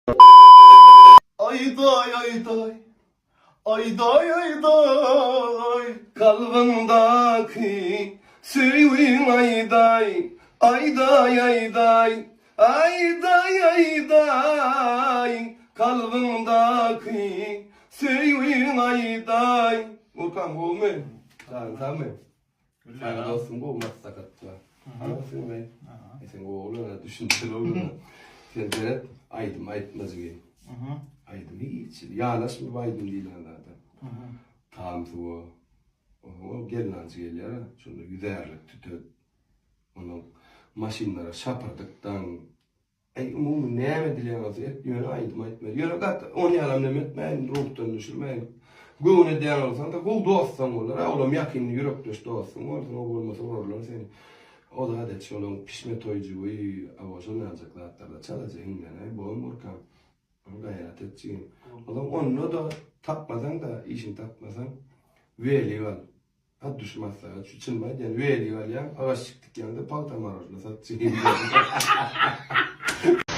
Aýdaý aýdaý Aýdaý aýdaý Kalbymdaky söýgiň aýdaý Aýdaý aýdaý Aýdaý aýdaý Kalbymdaky söýgiň aýdaý Nurkan gowumy? Janyň sagmy? Saňa dostum gowy maslahat bar. Ana sen we. Sen gowy oglan, düşünjeli oglan. Sen seret, aýdym aýtma jigim. Aýdym hiç, ýanaşma bu aýdym diýlen zada. Tam suwa. Oho, gelnaljy gelýär, şonda ýüzärlik tütet. Onuň maşynlara şapyrdykdan Äý umumy näme edilýän bolsa et ýöne aýdym aýtma. Ýöne gaty ony ýalam neme etmäýin ruhdan düşürmäýin. Göwün edýän bolsaňda gowy dostuň bolar. A olam ýakyn ýürekdeş dostuň bolsun o bolmasa urarlar seni. O zat et şolaň pişme toýjygy awa şol ýaljak zatlarda çalaja hiňlenäý bom gorkam. Gaýrat et jigim. Ozan onda-da tapmasaň-da işiňi tapmasaň welik al. At düşüm maslahat şu çynymy aýdýan welik alýaň agaçjyk dikýäňde pagta marojna satjy.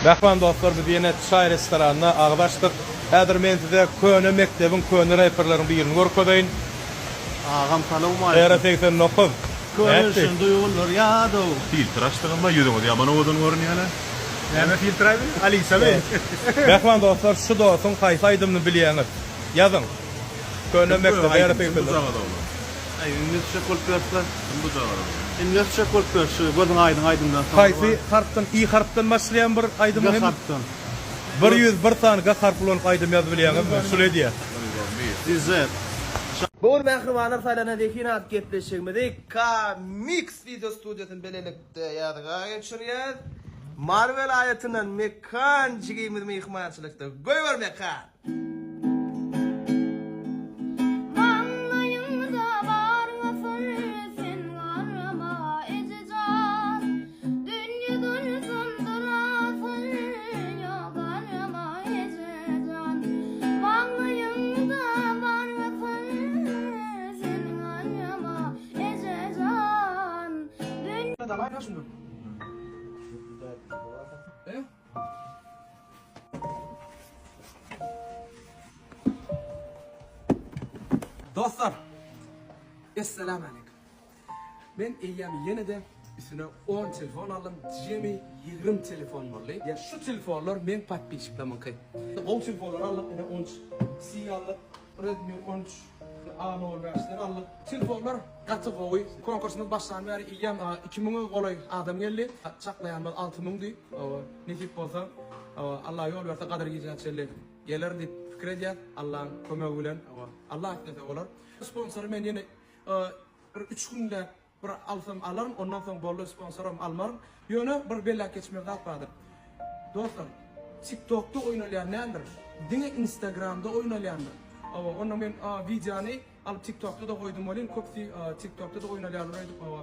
Mähriban dostlar biz ýene çaý restoranynda agyz açdyk. Häzir men size köne mekdebiň köne reperleriň birini görkezeýin. Agam salowmaleýkim. Era 89. Köneşen duýgular ýadow. Filtr açdygyňda ýüzüňiz ýaman owadan görünýäle. Näme filtraý bu? Alisamy? Mähriban dostlar şu dostuň haýsy aýdymyny bilýäňiz? Ýazyň. Köne mekdep era 89. Aý indi ösjek bolup ýörse. Kim bu jagaz oglan? Indi ösjek bolup ýör şu gözüň aýdyň aýdymdan soň. Haýsy harpdan i harpdan başlaýan bir aýdymyň G hem harpdan. 101 sany G harpy ulanyp aýdym ýazyp bilýäňizmi? Şul edýär. 111. Bu gün Mähribanlar saýlanan zehin atly gepleşigimizi K-Mix wideo studiýasynda bilelikde ýazga geçirýäs. Mary welaýatyndan Mekan jigimiz myhmançylykda. Goýber Mekan! Maňlaýyňda bar syr sen garama eje jan Dünýe dursun durasyr ýok garama eje jan Maňlaýyňda bar syr sen garama eje jan Dostlar, Essalamu aleýkum. Men eýýäm ýene-de üstüne on telefon aldym, jemi 20 telefon boldy. Ýa şu telefonlar meň podpisçiklerimiňki. Gowy telefonlar aldyk, ine 13 C aldyk, Redmi 13 A 05-ler aldyk. Telefonlar gaty gowy. Konkursymyz başlan bäri eýýäm 2000-e golaý adam geldi. Çaklaýanymyz 6000 diýip. Hawa, nesip bolsa, hawa, Allah ýol berse Gadyr gijä çenli geler diýip pikir edýäs. Allaň kömegi bilen, hawa, Allah islese bolar. Sponsory men ýene bir üç günläp bir alsam alaryn, ondan soň boldy sponsoram almaryn. Ýöne bir belläp geçmeli zat bardyr. Dostlar, TikTokda oýnalýan däldir. Diňe Instagramda oýnalýandyr. Hawa, onda men wideony Alyp tiktokda da goýdum welin köpüsi tiktokda da oýnalýarlar öýdüp hawa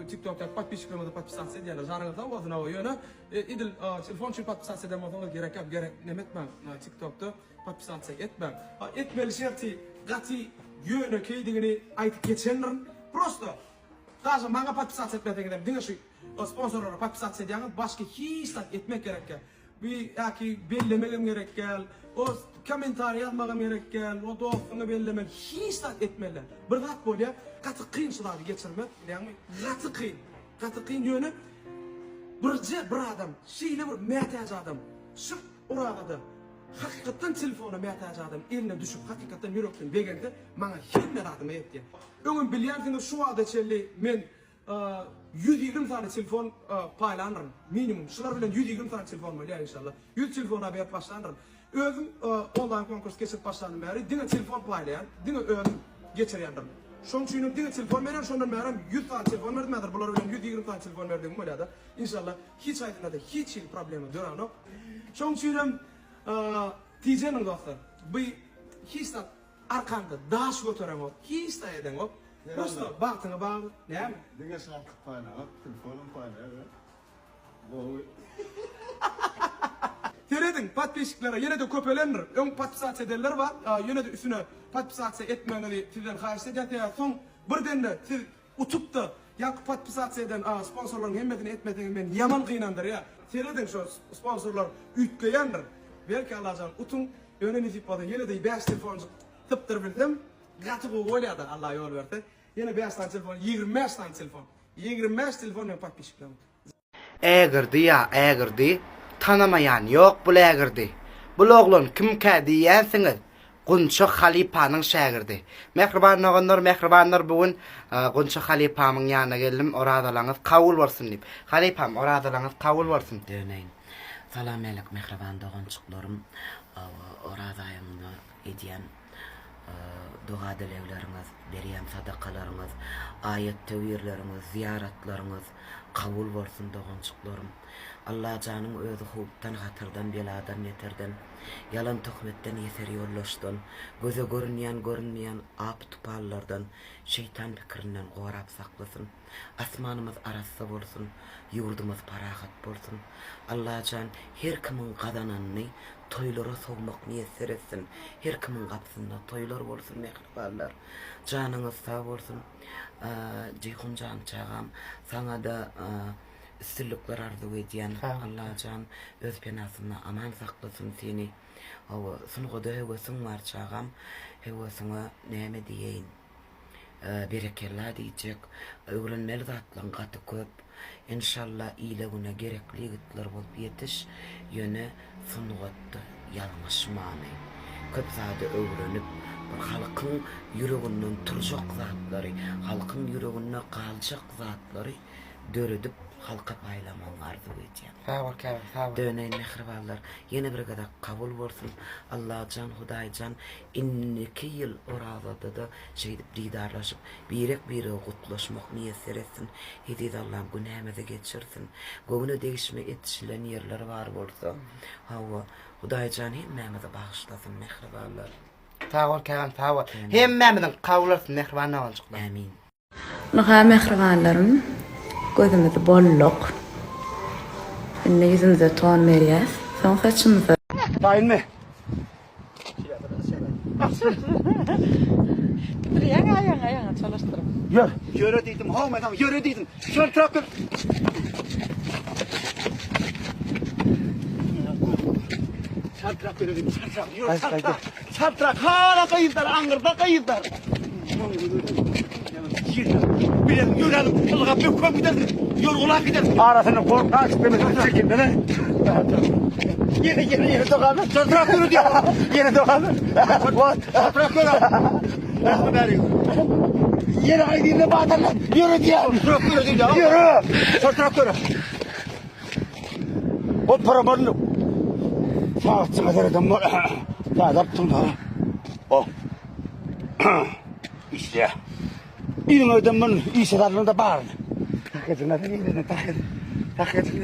tiktokdaky podpisçiklerimize podpisasiýa edýärler janyňyz sag bolsun hawa ýöne edil telefon üçin podpisasiýa eden bolsaňyz gerek ýok gerek neme etmäň tiktokda podpisasiýa etmäň etmeli şerti gaty ýönekeýdigini aýdyp geçendirin prosto daže maňa podpisasiýa etmeseňizem diňe şu sponsorlara podpisasiýa edýäňiz başga hiç zat etmek gerek ýok. Bu ýaki bellemegem gerek däl, o kommentariý ýazmagam gerek däl, o dostuňy bellemek hiç zat etmeli däl. Bir zat bolýar, gaty kyn şu zady geçirmek, bilýäňmi? Gaty kyn. Gaty kyn ýöne birje bir adam, şeýle bir mätäç adam şu Orazada hakykatdan telefona mätäç adam eline düşüp hakykatdan ýürekden begense maňa hemme zadyma ýetýär. Öňem bilýänsiňiz şu wagta çenli men 120 sany telefon paýlandyryn. Minimum. Şular bilen 120 sany telefon bolýar inşallah. 100 telefona berip başlandyryn. Özüm onlaýn konkurs geçirip başlandym bäri diňe telefon paýlaýan, diňe özüm geçirýändirin. Şonuň üçin hem diňe telefon berýän, şondan bäri hem 100 sany telefon berdim, häzir bular bilen 120 sany telefon berdigim bolýar-da. Inşallah hiç haýsynda-da hiç hili problema döränok. Şonuň üçin hem tijeniň dostlar. Bu hiç zat Arkaňda daş götereňok, hiç zat edeňok. Prosto bagtyňa bagly. Näme? Diňe şatlyk paýlanok, telefonam paýlaýar. Gowy. Serediň, podpisçiklere ýene-de köpelendir. Öň podpisasiýa edenler bar, ýene-de üstüne podpisasiýa etmegiňizi sizden haýyşt edýän, sebäbi soň birden-de siz utup-da, ýaňky podpisasiýa eden sponsorlaryň hemmesini etmeseňiz meni ýaman gynandyrýar. Serediň şo sponsorlar üýtgeýändir. Belki Allajan utuň, ýöne nesip bolsa ýene-de 5 telefonjyk sypdyr bilsem, gaty gowy bolýar-da Allah ýol berse. Ýene 5 sany telefon, 25 sany telefon. 25 telefon meň podpisçiklerim. Ägirdi ýa ägirdi, tanamaýan ýok bul ägirdi. Bul oglan kimkä diýýänsiňiz, Gunça halypanyň şägirdi. Mähriban doganlar, mähribanlar bu gün Gunça halypamyň ýanyna geldim, orazalaňyz kabul bolsun diýip. Halypam, orazalaňyz kabul bolsun. Döneýin. Salam älek mähriban doganjyklarym. Oraz aýynda edýän doga-dilegleriňiz, berýän sadakalaryňyz, aýat-töwirleriňiz, zyýaratlaryňyz kabul bolsun doganjyklarym. Allajanyň özi howpdan, hatardan, beladan, beterden, ýalan töhmetden, ýeser ýoldaşdan, göze görünýän, görünmeýän apy-tupallardan, şeýtan pikirinden gorap saklasyn. Asmanymyz arassa bolsun, ýurdumyz parahat bolsun. Allajan her kimiň gazananyny toýlara sowmak miýesser etsin. Her kimiň gapysynda toýlar bolsun mähribanlar. Janyňyz sag bolsun. Jeýhun jan çagam saňada üstünlikler arzuw edýän. Allajan öz penasynda aman saklasyn seni. Hawa sungada höwesiň bar çagam. Höwesiňe näme diýeýin. Berekella diýjek. Öwrenmeli zatlaň gaty köp. Enşalla ile güne gerekli ýigitler bolup ýetiş. Ýöne sungatda ýalňyşmany. Köp zady öwrenip, bir halkyň ýüreginden turjak zatlary, halkyň ýüreginde galjak zatlary döredip halka paýlamagyňy arzuw edýän. Sag bol käbim sag bol. Döneýin mähribanlar ýene bir gezek kabul bolsun Allajan Hudaýjan indiki ýyl orazadada şeýdip didarlaşyp birek birege gutlaşmak miýesser etsin Eziz Allam günämizi geçirsin göwne degişme etişilen ýerler bar bolsa hawa Hudaýjan hemmämizi bagyşlasyn mähribanlar. Sag bol käbim sag bol. Hemmämiziň kabul bolsun mähriban doganjyklar. Ämin. Ynha mähribanlarym gözümizi bolduk. Indi ýüzümize ton berýäs. Soň saçymyza. Taýynmy? Bitirýäň aýagyňy aýagyňa çalyşdyryp. Ýör. Ýöre diýdim, how men saňa ýöre diýdim. Şol traktor. Çartrak ýöre diýdim, çartrak. Ýör, çartrak. Çartrak, hala gyzlar, aňyrda gyzlar. Bilelim, ýörälim, ylgap öküp gideris. Ýorgulap gideris. Arasyny gorkaç demesini çekindene. Ýene, ýene, ýene dogamy. Çartrak ýöre diýýär. Ýene dogamy. Çartrak ýöre. Ýene aýdynda batarlar. Ýöre diýýär. Çartrak ýöre diýýär. Ýöre. Çartrak ýöre. O parabarly. Sagatçyňa sereden bol. Täzertdiň da. O. Işle. Iliň öýden mun işe salnyň da baryny. Tak edin, tak edin, tak edin. Tak edin.